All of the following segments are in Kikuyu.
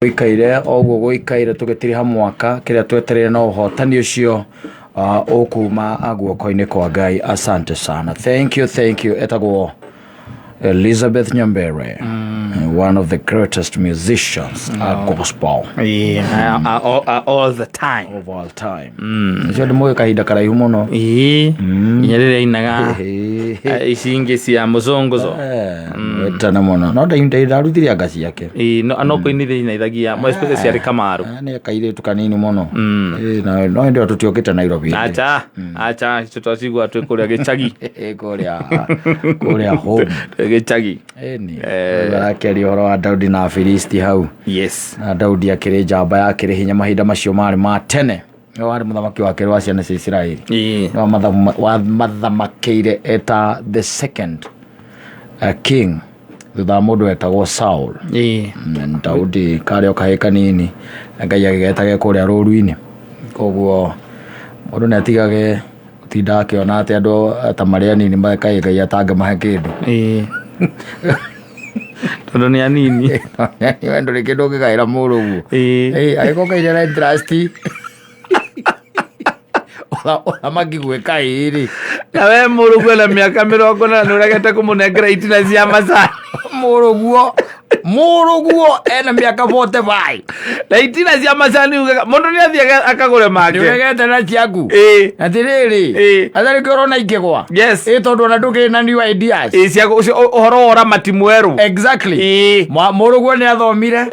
Gũikaire o ũguo gũikaire tũgĩtiriha mwaka kĩrĩa twetereire no ũhotani ũcio ũkuma guoko-inĩ kwa Ngai. Asante sana, thank you, thank you. Etagwo Elizabeth Nyambere, one of the greatest musicians a gospel Yeah, all the time. Of all time. Ũcio ndĩ mũĩ kahinda karaihu mũno. Ĩĩ, nginya rĩrĩa ainaga ici ingĩ cia mũzũngũzo. Wetana mũno no ndarutire anga ciake. Ĩĩ, no kũinithia inaithagia mo, especially ciarĩ Kamaru. Ah, nĩ kairĩtu kanini mũno. Ĩ, no hĩndĩ ĩyo tũtiokĩte Nairobi. Acha, acha, icio twacigua twĩ kũrĩa gĩcagi. Ĩ, kũrĩa home. Twĩ gĩcagi. Ĩni arakĩaria ũhoro wa Daudi na Afilisti hau. Na Daudi akĩrĩ njamba yakĩrĩ hinya mahinda macio marĩ ma tene. Nĩwe warĩ mũthamaki wa kerĩ wa ciana cia Isiraeli. Nĩwe wamathamakĩire eta the second king thutha wa mũndũ wetagwo Saul. Daudi karĩ o kahĩĩ kanini Ngai agĩgeta ge kũrĩa rũru-inĩ. Koguo mũndũ nĩ atigage gũtinda akĩona atĩ andũ ta marĩ anini kaĩ Ngai atangĩmahe kĩndũ. Tondũ nĩ anini. We ndũrĩ kĩndũ ũngĩgaĩra mũrũguo. Angĩkorwo Ngai nĩ ara-interest ũthamaki gwĩka ĩĩ rĩ. Na we mũrũguo na mĩaka 40 nĩ ũregete kũmũnengera itina cia macani. Mũrũguo ena mĩaka 45. Na itina cia macani ugaga mũndũ nĩ athiĩ akagũre make. Nĩ ũregete na ciaku. Atĩrĩrĩ, atarĩ kĩo ũrona ikĩgwa. Ĩ tondũ ona ndũkĩrĩ na new ideas. Ĩĩ, cia ũcio ũhoro wa ũramati mwerũ. Exactly. Mũrũguo nĩ athomire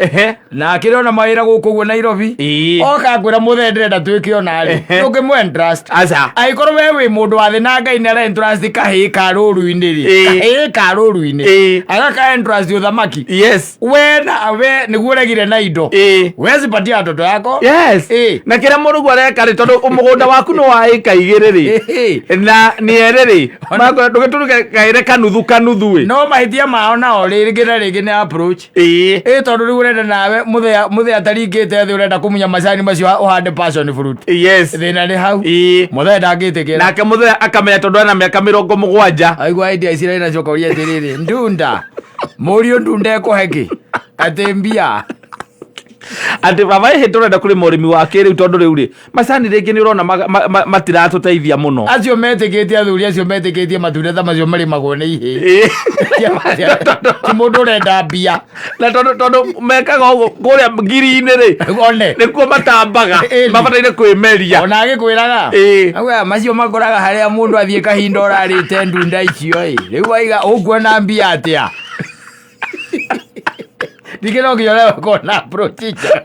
na akĩrĩ ona mawĩra gũkũ ũguo Nairobi. Oka ngwĩra mũthee ndĩrenda twĩke ona rĩ. Ndũngĩmũ entrust. Aca. Angĩkorwo we wĩ mũndũ wa thĩ na Ngai nĩ ara entrust kahĩĩ ka rũru-inĩ rĩ. Kahĩĩ ka rũru-inĩ. Agaka entrust ũthamaki. We na we nĩguo ũregire na indo. We zipatia watoto yako. Na kĩrĩa mũrũguo areka rĩ, tondũ mũgũnda waku nĩ wa ĩka 2 rĩ, na nĩ erĩ rĩ, ndũgĩtũgaĩre kanuthu kanuthu ĩ. No mahĩtia mao nao rĩngĩ na rĩngĩ nĩ approach. Ĩ tondũ rĩu ũrenda nawe mũthee ataringĩte thĩ ũrenda kũmunya macani macio ũhande passion fruit. Thĩna nĩ hau. Mũthee ndangĩtĩkĩra. Nake mũthee akamenya tondũ ena mĩaka 70. Aigua idea ici rĩ nacio ũkoria atĩrĩrĩ, ndunda mũriũ ndunda ĩkũhe kĩ atĩ mbia. Atĩ baba ĩhĩ tũrenda kũrĩma ũrĩmi wa kĩrĩu tondũ rĩu rĩ macani rĩngĩ nĩ ũrona matiratũteithia mũno. Acio metĩkĩtie, athuri acio metĩkĩtie matunda ta macio marĩmagwo nĩ ihĩĩ. Ti mũndũ ũrenda mbia. Na tondũ mekaga ũguo kũrĩa ngiri-inĩ rĩ, One. nĩkuo matambaga. Mabataire kwĩmeria. Ona agĩkwĩraga. Auga macio makoraga harĩa mũndũ athiĩ kahinda ũrarĩte ndunda icio ĩ. Rĩu waiga ũkuona mbia atĩa? Ningĩ no nginya ũrĩa ũkorwo na approach njega.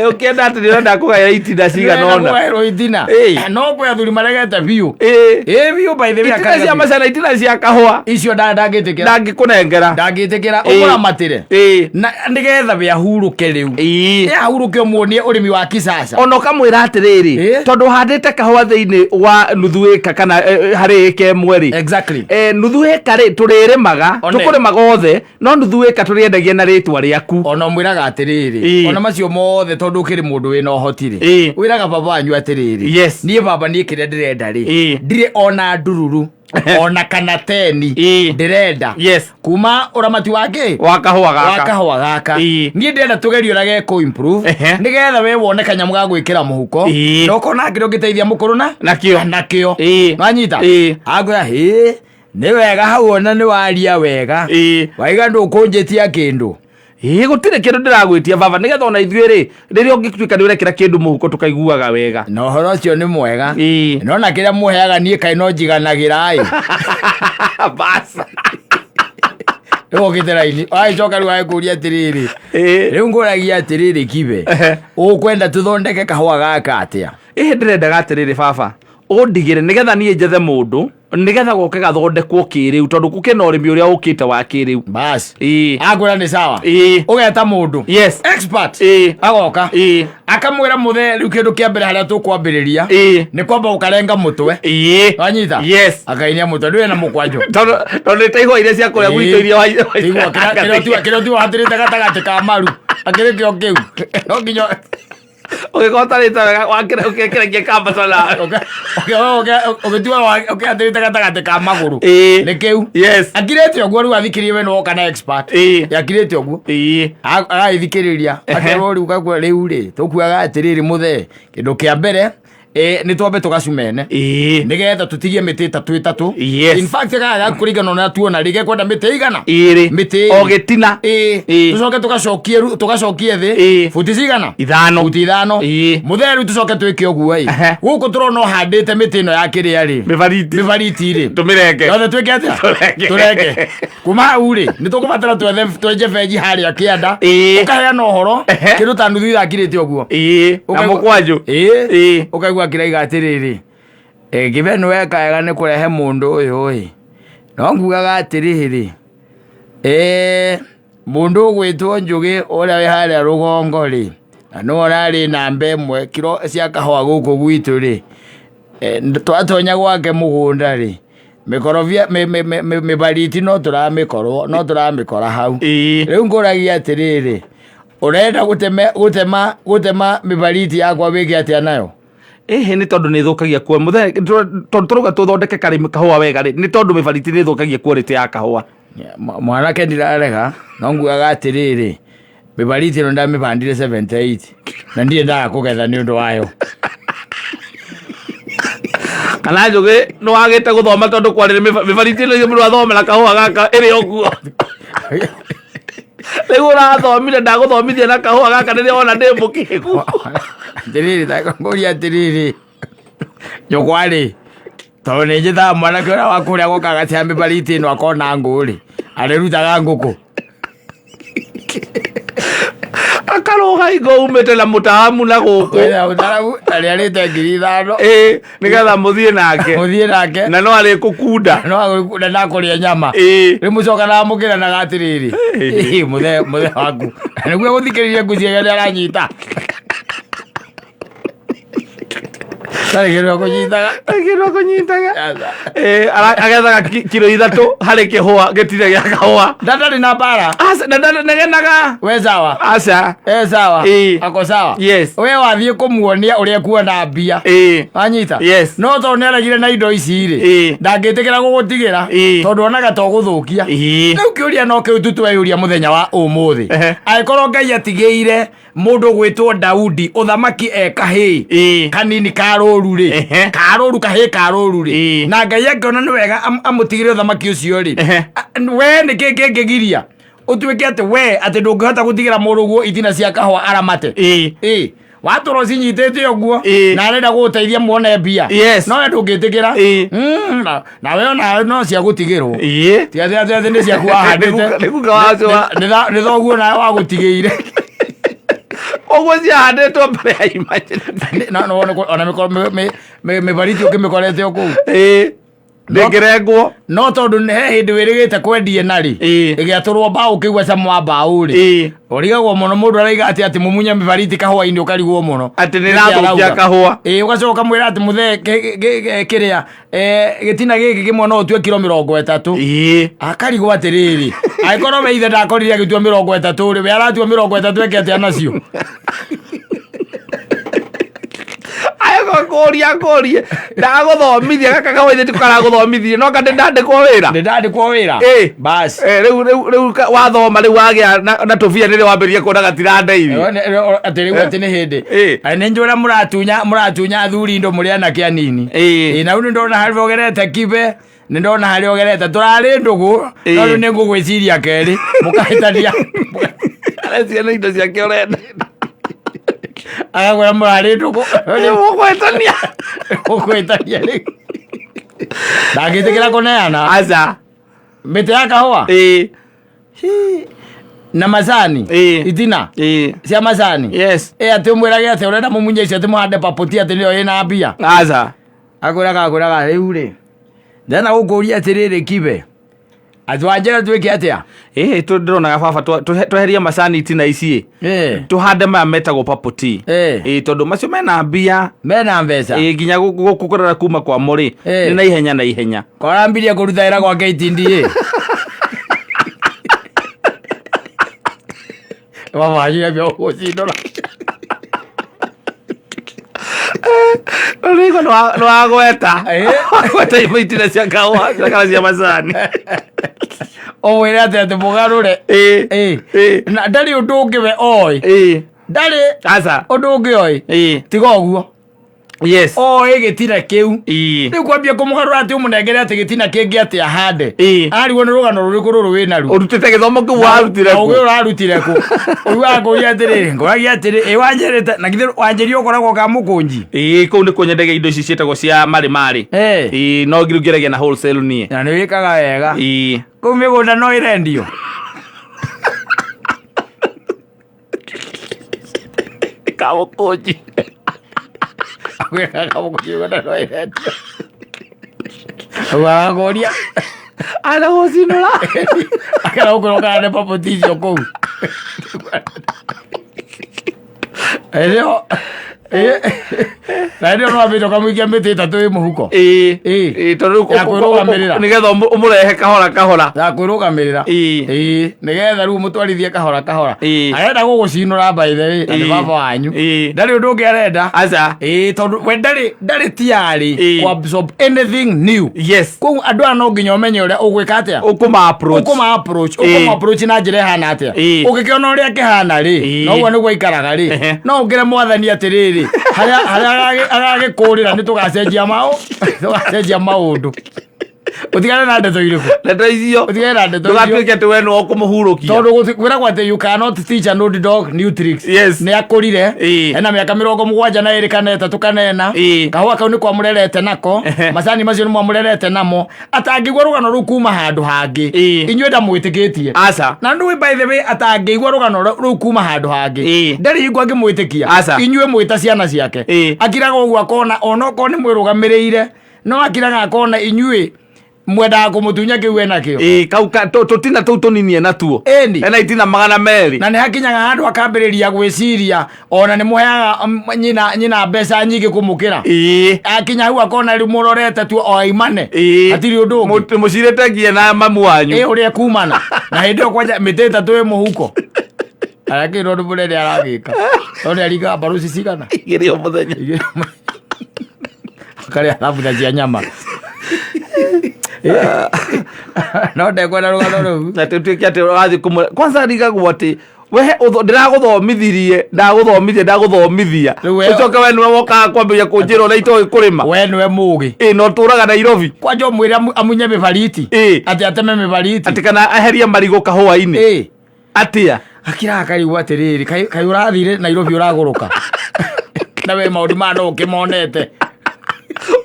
Ũkĩenda atĩ nĩ ũrenda kũgaya itina cigana ũna. Kũgaĩrwo itina. No kwĩ athuri maregete biũ. Ĩ biũ, by the way. Itina akarega cia biũ. macani, itina cia kahũa. Icio ndangĩtĩkĩra. Ndangĩkũnengera. Ndangĩtĩkĩra. Ũmũramatĩre. Na nĩgetha we ahurũke rĩu. Ĩ ahurũke ũmuonie ũrĩmi wa kisasa. Ona ũkamwĩra atĩrĩrĩ, tondũ ũhandĩte kahũa thĩinĩ wa nuthu ĩka kana harĩ ĩka 1 rĩ. Nuthu ĩka rĩ tũrĩrĩmaga, One. tũkũrĩmaga othe, no nuthu ĩka tũrĩendagia na rĩtwa rĩaku. Ona ũmwĩraga atĩrĩrĩ, ona macio mothe tondũ ũkĩrĩ mũndũ wĩna ũhoti rĩ, wĩraga baba wanyu atĩrĩrĩ, niĩ baba, niĩ kĩrĩa ndĩrenda rĩ, ndirĩ ona ndururu ona kana teni ndĩrenda kuma ũramati wa kĩ wa kahũa gaka. Wa kahũa gaka. Niĩ ndĩrenda tũgerie ũrĩa gekũ improve nĩgetha we wone kanyamũ ga gwĩkĩra mũhuko na ũkona kĩrĩa ũngĩteithia mũkũrũ na nakĩo. Nakĩo. Wanyita akwĩra hĩ nĩ wega hau, ona nĩ waria wega. Waiga ndũkũnjĩtia kĩndũ. Ĩĩ, gũtirĩ kĩndũ ndĩragwĩtia baba, nĩgetha ona ithuĩ rĩ, rĩrĩa ũngĩtuĩka nĩ ũrekĩra kĩndũ mũhuko tũkaiguaga wega. Na ũhoro ũcio nĩ mwega. No na kĩrĩa mũheaga niĩ kaĩ no njiganagĩra ĩ. Bas. Rĩu ũkĩte raini wagĩcoka rĩu wagĩkũria atĩrĩrĩ, rĩu ngũragia atĩrĩrĩ, kibe ũkwenda tũthondeke kahũa gaka atĩa? Ĩhĩ, ndĩrendaga atĩrĩrĩ baba, ũndigĩre nĩgetha niĩ njethe mũndũ nĩgetha goke gathondekwo kĩrĩu tondũ gũkĩna ũrĩmi ũrĩa ũkĩte wa kĩrĩu. Bas. Akwĩra nĩ sawa. Ũgeta mũndũ expert. Agoka. Akamwĩra mũthee rĩu kĩndũ kĩa mbere harĩa tũkwambĩrĩria nĩ kwamba gũkarenga mũtwe. Wanyita? Yes. Akainia mũtwe ndũrĩ na mũkwanjũ. Tondũ nĩ ta ihũa iria cia kũrĩa gwitũ iria Igua, kĩrĩa tiwa hatĩrĩte gatagatĩ ka maru akĩrĩ kĩo kĩu no nginya. Ũgĩkorwo ũtarĩte wega ũkĩrekia kambata nawe. Ũgĩtua ũkĩatĩrĩte gatagatĩ ka magũrũ. Ĩĩ. Nĩ kĩu. Yes. Akirĩte ũguo rĩu athikĩrĩrie we nĩwoka na expert. Ĩĩ. Akirĩte ũguo. Ĩĩ. Agagĩthikĩrĩria. Akerwo rĩu gakua rĩu rĩ tũkuaga atĩrĩrĩ mũthee kĩndũ kĩa mbere nĩ twambe tũgacumene. Ĩĩ. Nĩgetha tũtigie mĩtĩ ĩtatũ ĩtatũ. Yes. In fact gaka kũringana na tuona rĩ gekwenda mĩtĩ igana. Ĩĩrĩ. Mĩtĩ O gĩtina. Ĩĩ. Ĩĩ. Tũcoke tũgacokie tũgacokie thĩ. Ĩĩ. Buti cigana? Ithano. Buti ithano. Ĩĩ. Mũthee rĩu tũcoke twĩke ũguo ĩ. Ehe. Gũkũ tũrona ũhandĩte mĩtĩ ĩno ya kĩrĩa rĩ. Mĩbariti. Mĩbariti rĩ. Tũmĩrenge. Yothe twĩke atĩa? Tũrenge. Tũrenge. Kuma hau rĩ, nĩ tũkũbatara twethe twenje benji harĩa kĩanda. Ĩĩ. Ũkaheana ũhoro Ehe. kĩndũ ta nuthu ithakirĩte ũguo. Ĩĩ. Na Ũkaigua- mũkwanjũ. Ĩĩ. Ĩĩ. Ũkaigua kĩraiga atĩrĩrĩ, kĩbe nĩ weka wega nĩ kũrehe mũndũ ũyũ ĩ. No ngugaga atĩrĩrĩ, mũndũ ũgwĩtwo Njũgĩ ũrĩa wĩ harĩa rũgongo rĩ, na nĩwe ũrarĩ namba ĩmwe kiro cia kahũa gũkũ gwitũ rĩ, twatonya gwake mũgũnda rĩ, mĩkorobia mĩbariti no tũramĩkorwo no tũramĩkora hau. Ĩĩ. Rĩu ngũragia atĩrĩrĩ, ũrenda gũteme gũtema gũtema mĩbariti yakwa wĩke atĩa nayo? Ĩhĩ nĩ tondũ nĩ ĩthũkagia kuo mũthee tondũ tũrauga tũthondeke karĩmi kahũa wega rĩ nĩ tondũ mĩbariti nĩ ĩthũkagia quality ya kahũa. Mwanake ndirarega no ngugaga atĩrĩrĩ, mĩbariti ĩno ndamĩbandire 78 na ndirĩ ndaga kũgetha nĩ ũndũ wayo. Kana Njũgĩ nĩ wagĩte gũthoma tondũ kwarĩrĩ mĩbariti ĩno mũndũ athomera kahũa gaka ĩrĩ o kuo. Rĩu ũrathomire ndagũthomithia na kahũa gaka rĩrĩa wona ndĩ mũkĩgu. Atĩrĩrĩ, ta ngũria atĩrĩrĩ, nyũkwa rĩ, tondũ nĩ njĩtaga mwanake ũrĩa wa kũrĩa goka agacia mĩbariti ĩno akona ngũ rĩ, arĩrutaga ngũkũ. Akarũga ingo umĩte na mũtaamu na gũkũ. Kwĩna mũtaramu na nĩarĩte 5,000. Ĩĩ, nĩgetha mũthiĩ nake. Mũthiĩ nake. Na no arĩkũkunda. No agũkunda na kũrĩa nyama. Ĩĩ. Rĩu mũcokanaga mũkĩranaga atĩrĩrĩ. Ĩĩ. Ĩĩ, mũthee mũthee waku. Na nĩguo gũthikĩrĩria ngucia ĩrĩa aranyita. Ndarĩ kĩndũ akũnyitaga. Kĩndũ akũnyitaga. Ĩĩ, agethaga kiro ithatũ harĩ kĩhũa gĩtina gĩa kahũa. Na ndarĩ na mbara. Aca, na ndanegenaga. We sawa. Aca. E sawa. Ĩĩ. Ako sawa. Yes. We wathiĩ kũmuonia ũrĩa kuona mbia. Ĩĩ. Wanyita? Yes. No tondũ nĩ aregire na indo ici rĩ. Ĩĩ. Ndangĩtĩkĩra gũgũtigĩra. Ĩĩ. Tondũ onaga to gũthũkia. Ĩĩ. Rĩu kĩũria no kĩu tu tweyũria mũthenya wa ũmũthĩ. Ehe. Angĩkorwo Ngai atigĩire mũndũ ũgwĩtwo Daudi ũthamaki e kahĩĩ. Ĩĩ. Kanini ka rũru rĩ. Ehe. Ka rũru kahĩĩ ka rũru rĩ. Ĩĩ. Na Ngai angĩona nĩ wega amũtigĩre ũthamaki ũcio rĩ. Ehe. We nĩ kĩĩ kĩngĩgiria ũtuĩke atĩ we atĩ ndũngĩhota gũtigĩra mũrũguo itina cia kahũa aramate. Ĩĩ. Ĩĩ. Watũra ũcinyitĩte ũguo Ĩĩ. na arenda gũgũteithia muone mbia. Yes. No we ndũngĩtĩkĩra. Ĩĩ. Na we ona no cia gũtigĩrwo. Ĩĩ. Ti atĩ atĩ atĩ nĩ ciaku wahandĩte. Nĩ guka wacio wa- Nĩ thoguo nawe wagũtigĩire. Ũguo ciahandĩtwo mbere ya imagine. Na no ona mĩbariti ũkĩmĩkorete o kũu. Ĩĩ. Ndĩngĩrengwo. No tondũ nĩ he hĩndĩ wĩrĩgĩte kwendia na rĩ. Ĩĩ. Ĩgĩatũrwo mbaũ ũkĩigua cama wa mbaũ rĩ. Ĩĩ. Ũrigagwo mũno mũndũ araiga atĩ atĩ mũmunye mĩbariti kahũa-inĩ ũkarigwo mũno. Atĩ nĩ Nĩkĩ ĩrathũkia arauga? kahũa. Ĩĩ ũgacoka ũkamwĩra atĩ mũthee kĩrĩa gĩtina gĩkĩ kĩmwe no ũtue kiro 30. Ĩĩ. Akarigwo atĩrĩrĩ, angĩkorwo we ithe ndakorire agĩtua 30 rĩ, we aratua 30 eke atĩa nacio? Kũria kũrie ndagũthomithia gaka kahũa ithe karagũthomithirie no ka ndĩndandĩkwo wĩra. Ndĩndandĩkwo wĩra? Ĩĩ. Basi. Rĩu rĩu rĩu wathoma rĩu wagĩa na tũbia nĩrĩo wambĩrĩria kuona gatirandeithia. Atĩ rĩu atĩ nĩ hĩndĩ. Ĩĩ. Nĩ njũĩ ũrĩa mũratunya athuri indo mũrĩ anake anini. Ĩĩ. Ĩĩ, na rĩu nĩ ndona harĩa ũgerete kibe, nĩ ndona harĩa ũgerete tũrarĩ ndũgũ, no rĩu nĩ ngũgwĩciria kerĩ, mũkahĩtania. Arecia nĩ indo ciake ũrenda. Agakwĩra mũrarĩ ndũgũ. Mũkũhĩtania. Mũkũhĩtania rĩu. Ndangĩtĩkĩra kũneana. Aca. Mĩtĩ ya kahũa. Ĩĩ. Na macani. Ĩĩ. Itina. Ĩĩ. Cia macani. Yes. Ĩ atĩ ũmwĩrage atĩ ũrenda mũmunye icio atĩ mũhande papoti atĩ nĩyo ĩna mbia. Aca. Akwĩraga akwĩraga rĩu rĩ. Ndĩrenda gũkũria atĩrĩrĩ kibe. Atĩ wanjĩra twĩke atĩa? Ĩĩ ndĩronaga baba tweherie macani itina ici ĩ. Ĩĩ. Tũhande maya metagwo purple tea. Ĩĩ. Ĩĩ tondũ macio mena mbia. Mena mbeca. Ĩĩ nginya gũkũ kũrera kuma kwamo rĩ. Ĩĩ. Nĩ na ihenya na ihenya. Korambirie kũruta wĩra gwake itindiĩ. Baba wanyu nĩambia gũcindũra. Rĩu nĩ wagweta. Ĩ. Wagweta itina cia kahũa kana cia macani. Ũmwĩre atĩ atĩ mũgarũre. Ĩ. Ĩ. Ĩ. Na ndarĩ ũndũ ũngĩ we oĩ. Ĩ. Ndarĩ Aca. ũndũ ũngĩ oĩ. Ĩ. Tiga ũguo. Yes. Oĩ gĩtina kĩu. Ĩ. Rĩu kwambia kũmũgarũra atĩ ũmũnengere atĩ gĩtina kĩngĩ atĩ ahande. Ĩ. Arigwo nĩ rũgano rũrĩkũ rũrũ wĩ naruo. Ũrutĩte gĩthomo kĩu warutire Na ũgĩ kũ? ũrarutire kũ? Ũiguaga ngũria atĩrĩrĩ, ngũragia atĩrĩ, ĩ wanjĩrĩte, na githĩ wanjĩria ũkoragwo ka mũkũnji? Ĩ, kũu nĩ kũnyendagia indo ici ciĩtagwo cia marĩ marĩ. Ĩ. Ĩ, no rĩu ngeragia na wholesale niĩ. Na nĩ wĩkaga wega. Ĩ. Kũu mĩgũnda no ĩrendio. Kamũkũnji. Gwĩkaga kamũkũnji mĩgũnda no ĩrendio. Ũguaga ngũria. Ana gũcinũra. Akera gũkwĩra kana nĩ papotithio kũu. Ĩrĩo. Na ĩrĩo no wambĩte ũkamũikia mĩtĩ ĩtatũ ĩ mũhuko. Ĩ. Ĩ. Ĩ, tondũ rĩu Ya kwĩrũgamĩrĩra. nĩgetha ũmũrehe kahora kahora. Ya kwĩrũgamĩrĩra. Ĩ. Ĩ, nĩgetha rĩu ũmũtwarithie kahora kahora. Ĩ. Arenda gũgũcinũra by the way, na nĩ Ĩ. baba wanyu. Ĩ. Ndarĩ ũndũ ũngĩ arenda. Aca. Ĩ, tondũ we ndarĩ ndarĩ tiarĩ Ĩ. ku absorb anything new. Yes. Koguo andũ aya no nginya ũmenye ũrĩa ũgwĩka atĩa. Ũkũma approach. Ũkũma approach, Ĩ. ũkũma approach na njĩra ĩhana atĩa. Ĩ. Ũngĩkĩona ũrĩa akĩhana rĩ, Ĩ. noguo nĩguo aikaraga rĩ, Ehe. no ũkĩre mwathani atĩrĩrĩ, harĩa harĩa agagĩkũrĩra nĩ tũgacenjia maũ, tũgacenjia maũndũ. Ũtigane na ndeto irĩkũ? Ndeto icio. Ũtigane na ndeto icio. Ndũgatuĩke atĩ we nĩwe ũkũmũhurũkia. Tondũ kwĩragwo atĩ you cannot teach an old dog new tricks. Yes. Nĩ akũrire. Ĩ. Ena mĩaka 72 kana 3 kana 4. Ĩ. Kahũa kau nĩ kwamũrerete nako. Ehe. Macani macio nĩ mwamũrerete namo. Atangĩigua rũgano rũu kuma handũ hangĩ. Ĩ. Inyuĩ ndamwĩtĩkĩtie. Aca. Na nĩ by the way atangĩigua rũgano rũu kuma handũ hangĩ. Ĩ. Ndarĩ hingo angĩmwĩtĩkia. Aca. Inyuĩ mwĩta ciana ciake. Ĩ. Akiraga ũguo akona onokorwo nĩ mwĩrũgamĩrĩire no akiraga akona inyuĩ mwendaga kũmũtunya kĩu enakĩo. Ĩ, kau tũtina tũu tũnini enatuo. Ĩni. Ena itina 200. Na nĩ hakinyaga handũ akambĩrĩria gwĩciria ona nĩ mũheaga nyina mbeca nyingĩ kũmũkĩra. Ĩ. Akinya hau akona rĩu mũrorete tu o aimane. Ĩ. Hatirĩ ũndũ ũngĩ. Mũcirĩte nginya na mamu wanyu. Ĩ, ũrĩa kumana. Na hĩndĩ ĩyo kwanja mĩtĩ ĩtatũ ĩ mũhuko. Arakĩrwo ũndũ mũnene aragĩka. Tondũ nĩ aringaga mbaruci cigana? Igĩrĩ o mũthenya. Igĩrĩ o mũthenya. Akarĩa thabutha cia nyama. No ndekwenda rũgano rũu. Na tutuĩke atĩ ũrathiĩ kũmũre kwanza rigagwo atĩ we ndĩragũthomithirie ndagũthomithia ndagũthomithia Rĩu we- ũcoke we nĩwe wokaga kwambĩrĩria kũnjĩra ũrĩa itoĩ kũrĩma. We nĩwe mũgĩ. Ĩ, na ũtũraga Nairobi. Kwanja ũmwĩre amunye mĩbariti. Ĩ. Atĩ ateme mĩbariti. Atĩ kana aherie marigũ kahũa-inĩ. Ĩ. Atĩa? Akiraga akarigwo atĩrĩrĩ, kaĩ ũrathire Nairobi ũragũrũka. Na we maũndũ maya no ũkĩmonete.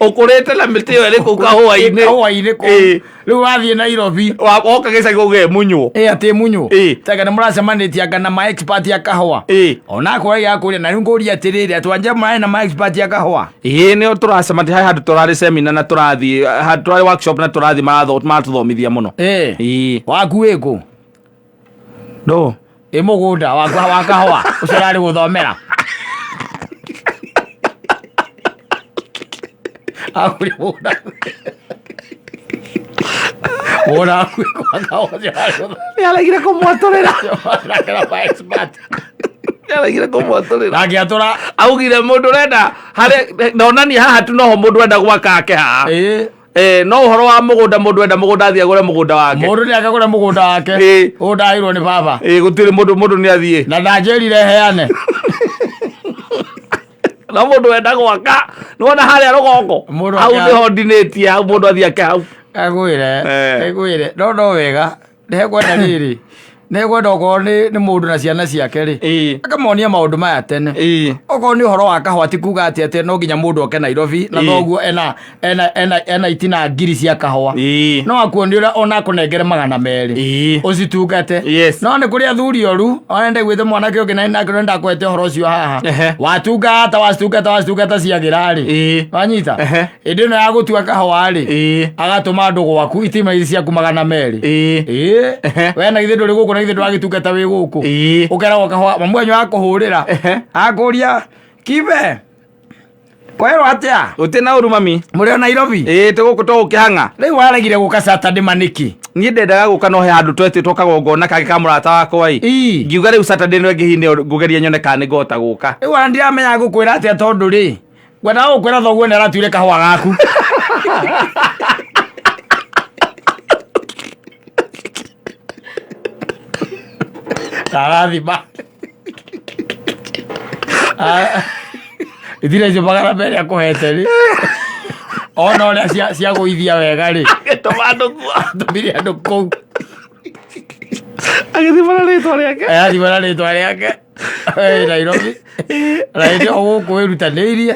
Ũkũrĩte na mĩtĩ ĩyo ĩrĩ kũu kahũa-inĩ. Kahũa-inĩ kũu. Ĩ. Rĩu wathiĩ Nairobi. Woka gĩcagi ũgemunywo. Ĩ, atĩ munywo. Ĩ. Tanga nĩ mũracemanĩtie anga na ma expert ya kahũa. Ĩ. Ona akoragia akũria na rĩu ngũria atĩrĩrĩ, atĩ wanja mũrarĩ na ma expert ya kahũa. Ĩ, nĩo tũracemania he handũ tũrarĩ seminar na tũrathiĩ handũ tũrarĩ workshop na tũrathiĩ maratũthomithia mũno. Ĩ. Ĩ. Waku wĩ kũ? No. Ĩ mũgũnda waku wa kahũa ũcio ũrarĩ gũthomera. Akũria mũgũnda. Mũgũnda waku wĩ kũ wa kahũa ũcio ũrarĩ gũthomera. Nĩaregire kũmwatũrĩra. Ũrakera ma expert. Nĩaregire kũmwatũrĩra. Ndangĩatũra. Augire mũndũ ũrenda harĩa ndonania haha tu noho mũndũ enda gwaka ake haha. Ĩ. No ũhoro wa mũgũnda mũndũ enda mũgũnda athiĩ agũre mũgũnda wake. Mũndũ nĩ akagũra mũgũnda wake. Ĩ. Ũũ ndaheirwo nĩ baba. Ĩ, gũtirĩ mũndũ, mũndũ nĩ athiĩ. Na ndanjĩrire heane. No mũndũ enda gwaka, nĩwona harĩa rũgongo. Mũndũ Hau nĩho ndinĩtie, hau mũndũ athiĩ ake hau. Ngwĩre, ngwĩre. No, no wega. Nĩhekwenda rĩrĩ. Nĩhekwenda okorwo nĩ mũndũ na ciana ciake rĩ. Akamonia maũndũ maya tene. Okorwo nĩ ũhoro wa kahũa ti kuga atĩ atĩ no nginya mũndũ oke Nairobi na thoguo ena itina ngiri cia kahũa. No akuonie ũrĩa ona akũnengere 200. Ũcitungate. Yes. No nĩ kũrĩ athuri oru, ona ndaiguĩte mwanake ũngĩ na nake ndakwete ũhoro ũcio haha. Watungata, wacitungata, wacitungata ciagĩra rĩ. Wanyita? Hĩndĩ ĩno ya gũtua kahũa rĩ. Agatũma andũ gwaku itima ici ciaku 200. We na githĩ ndũrĩ gũkũ na githĩ ndũragĩtungata wĩ gũkũ. Ũkeragwo kahũa, mamu wanyu akũhũrĩra. Akũria, Kibe, kwerwo atĩa? Gũtirĩ na ũru mami. Mũrĩ o Nairobi? Ĩĩ, tũgũkũ tũgũkĩhang'a. Rĩu waregire gũka Saturday ma nĩkĩ? Niĩ ndendaga gũka no he handũ twetĩtwo kagongona kangĩ ka mũrata wakwa ĩ. Ngiuga rĩu Saturday no ĩngĩ hihi nĩyo ngũgeria nyone kana nĩ ngũhota gũka. Rĩu ona ndiramenya ngũkwĩra atĩa tondũ rĩ, Ngwendaga gũkwĩra thoguo nĩ aratuire kahũa gaku. Arathima. Itina icio 200 akũhete rĩ. Ona ũrĩa ciagũithia wega rĩ. Agĩtũma andũ kuo. Atũmire andũ kũu. Agĩthima na rĩtwa rĩake. Arathima na rĩtwa rĩake. Nairobi. Na hĩndĩ ĩyo gũkũ wĩrutanĩirie.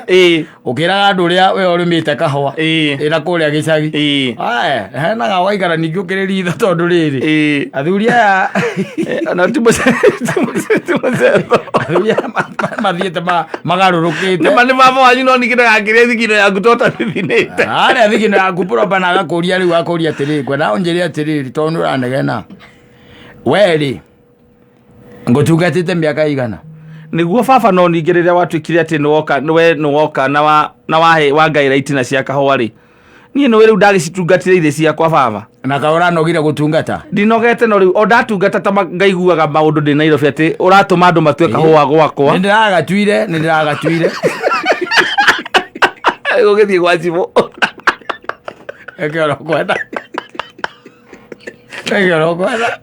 Ũkĩraga andũ ũrĩa we ũrĩmĩte kahũa. Ĩna kũrĩa gĩcagi. Aya, henaga waikara ningĩ ũkĩrĩ ritho tondũ rĩrĩ. Athuri aya Na ti mũcetho. Athuri aya mathiĩte magarũrũkĩte. Nĩma nĩ baba wanyu no ningĩ ndagakĩrĩa thigino yaku to tatithinĩte. Arĩa thigino yaku proper na agakũria rĩu akũria atĩrĩrĩ, ngwenda ũnjĩre atĩrĩrĩ tondũ nĩ ũranegena. We rĩ, ngũtungatĩte mĩaka igana? Nĩguo baba no ningĩ rĩrĩa watuĩkire atĩ nĩwoka, we nĩwoka na wa na wahe wangaĩra itina cia kahũa rĩ, niĩ nĩũĩ rĩu ndagĩcitungatire irĩ ciakwa baba. Na kaĩ ũranogire gũtungata? Ndinogete no rĩu o ndatungata ta ngaiguaga maũndũ ndĩ Nairobi atĩ ũratũma andũ matue kahũa gwakwa. Nĩ ndĩragatuire, nĩ ndĩragatuire. Gũgĩthiĩ gwa cibũ. Eke oro kwenda. Eke oro kwenda.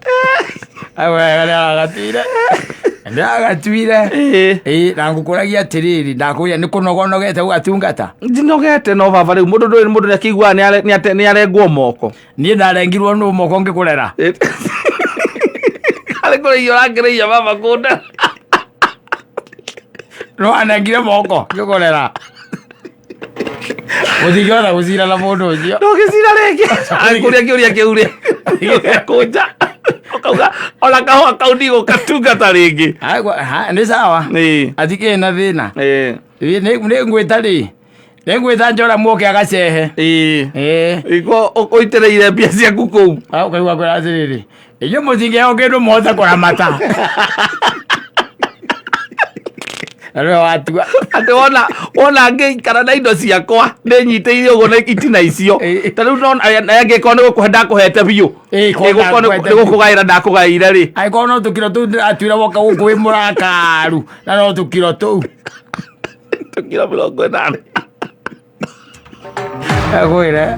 Ai wega nĩ aragatuire. Nĩ aragatuire. Ĩĩ, na ngũkũragia atĩrĩrĩ, ndakũria nĩ kũnoga ũnogete gũgatungata? Ndinogete no baba rĩu mũndũ ndũĩ mũndũ nĩakĩiguaga nĩarengwo moko. Niĩ ndarengirwo nũ moko ngĩkũrera? Arĩ kũrĩia ũrakĩrĩia baba kũnda. No anengire moko ngĩkũrera. Mũtingĩhota gũcira na mũndũ ũcio. Ndũngĩcira rĩngĩ. Angĩkũria kĩũria kĩu rĩ, ũgekũnja. Ũkauga ona kahũa kau ndigũgatungata rĩngĩ. Nĩ sawa. Ĩĩ. Hatikĩrĩ na thĩna. Ĩĩ. Nĩ ngwĩta rĩ. Nĩ ngwĩta Njora muoke agacehe. Ĩĩ. Ĩĩ. Iko ũitĩrĩire mbia ciaku kũu. Ũkaigua kwĩra atĩrĩrĩ, inyuĩ mũtingĩheo kĩndũ mũhote kũramata. Na nĩwe watua. Atĩ wona ngĩikara na indo ciakwa ndĩnyitĩire ũguo na itina icio. Ta rĩu no angĩkorwo nĩ gũkũhe ndakũhete biũ. Ĩĩ, Ĩĩ, korwo gũkorwo ndakũhete nĩ gũkũgaĩra ndakũgaĩire rĩ. Angĩkorwo no tũkiro tũu ndĩratuire woka gũkũ wĩ mũrakaru na no tũkiro tũu. Tũkiro 80. Ngwĩre.